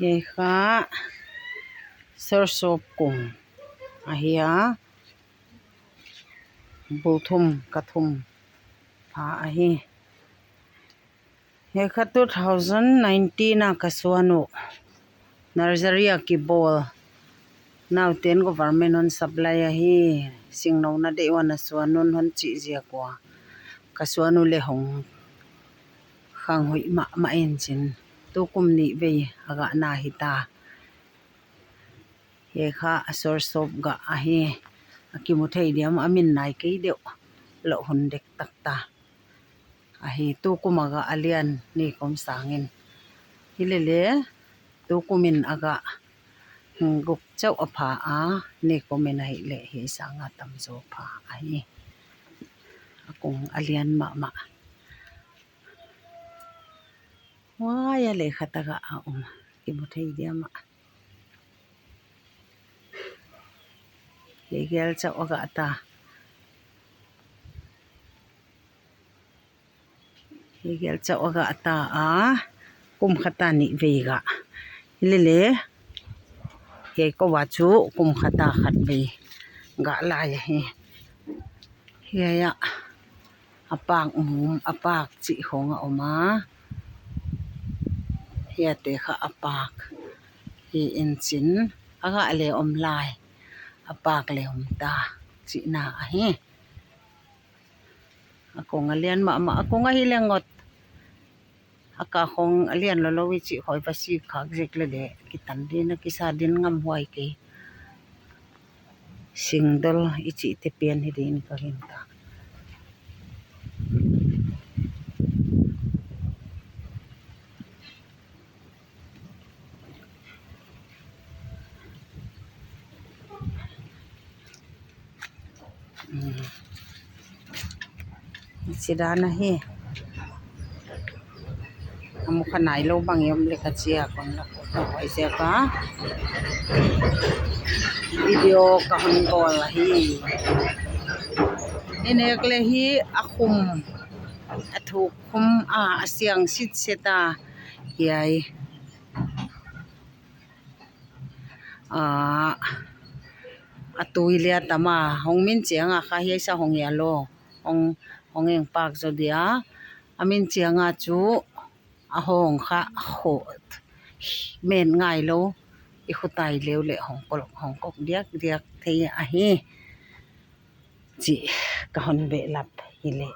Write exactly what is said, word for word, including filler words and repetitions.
Hiai kha Sorsop kung ahi a, bu thum ka thum pha ahi. Hiai kha two thousand nineteen a ka suan uh, nursery a kibawl. Nauten government hon supply ahi, singno na deih ua na suan un hon chih ziak ua ka suan uh leh hong khang hoih mahmah in chin. Tukum nih vei a gah na hi ta. Hiai kha a Sorsop gah ahi. A kimu thei diam, a min nai kei deuh, loh hun dek tak ta ahi. Tukum a gah a lian, nikum sangin. Hilele, tukum in a gah guk chauh a pha a, nikum in ahihleh hiai sanga tamzaw pha ahi. A kung a lian mahmah. Huai a leh khat a gah a om, kimu thei diam a. Hiai gel chauh a gah ta. Hiai gel chauh a gah ta a, kum khat a nih vei gah. Hilele, hiai kou a chu kum khat a khat vei gah lai ahi. Hiai ah a pak mum, a pak chih khong a om a. Hiaite kha a pak hi in chin, a gah leh om lai, a pak leh om ta chihna ahi. A kung a lian mahmah, a kung ahihleh ngot. A kah khong a lian lolo i chih khong i va sik khak zek leh leh kitan din a kisa din ngam huai kei. Singdol i chihte pen hi din ka gingta. Hmm. Sidan ahi. A mu kha nailou bang i om leh ka chia kon la ko ta huai ziak a video ka hon bawl ahi. I nek leh hi a khum, a thuk khum a, a siang sitset a. Hiai a, a tui leh a tam a, hong min chiang a kha hiai sa hong hial lou, hong, hong eng pak zaw dia. A min chiang a chu a hong kha khot, men ngai lou, i khutai leh leh hong kok, hong kok diakdiak thei ahi. Chih ka hon behlap hileh.